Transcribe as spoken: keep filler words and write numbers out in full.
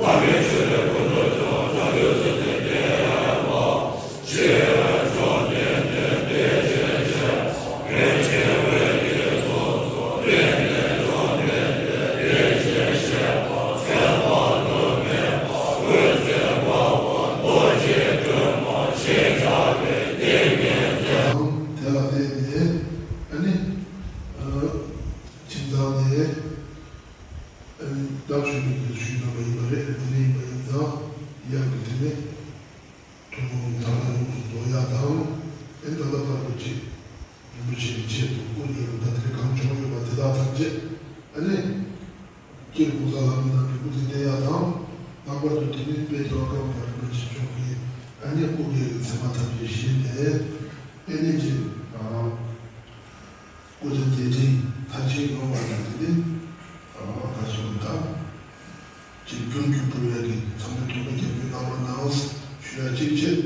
དང་དེ་ལ་བརྟེན་ནས་ཨ་ནི་ཁྱིམ་ཚང་ནས་ཨ་ནི་བདག་ཞུ་མི་དེ་ཞུས་གནང་བ་ཡིན་པ་རེད། དེ་འདྲ་ཡིན་པ་ཡིན་ཙང་ཡབ་ཀྱི་དེ་ནས་ཐུན་མོང་གི་ཐབས་ལ་ཡོངས་སུ་རྫོགས་ཡག་དང་། ཨེ་ད་ལྟ་བར་དུ་ཅིག་རིན་པོ་ཆེ་གི་ཆེད་དུ་སྐུ་གཉེར་བ་དེ་རིང་གང་བྱུང་ཡོད་པ་དེ་དག་ཐམས་ཅད་ཨ་ནི། སྤྱིར་གོང་ས་ལྷ་མོ་ནང་གི་སྐུ་ཚེ་བརྟན་ཡག་དང་། ལྷག་པར་དུ་དེ་ནི་དཔལ་རྒྱལ་བ་ཀརྨ་པ་རིན་པོ་ཆེ་མཆོག་གི་ཨ་ནི་སྐུ་སྒེར་གྱི་མཚན་མ་ཐམས་ཅད་བཞེས་ནས་ཨེ་ནི་ཅིག་སྐུ་ཚེ་བརྟན་ཅིང་མཐར་ཕྱིན་ཡོང་བ་དང་། དེ་ནི་ད་ག་ཞུ་དང་ཅིག་རྒྱུན་གྱི་བུ་ཡ་གི་ཚང་མའི་ཐོག་ནས་རྒྱབ་སྐྱོར་གནང་རོགས་གནང་། ཞུ་ཡ་གཅིག་བྱེད།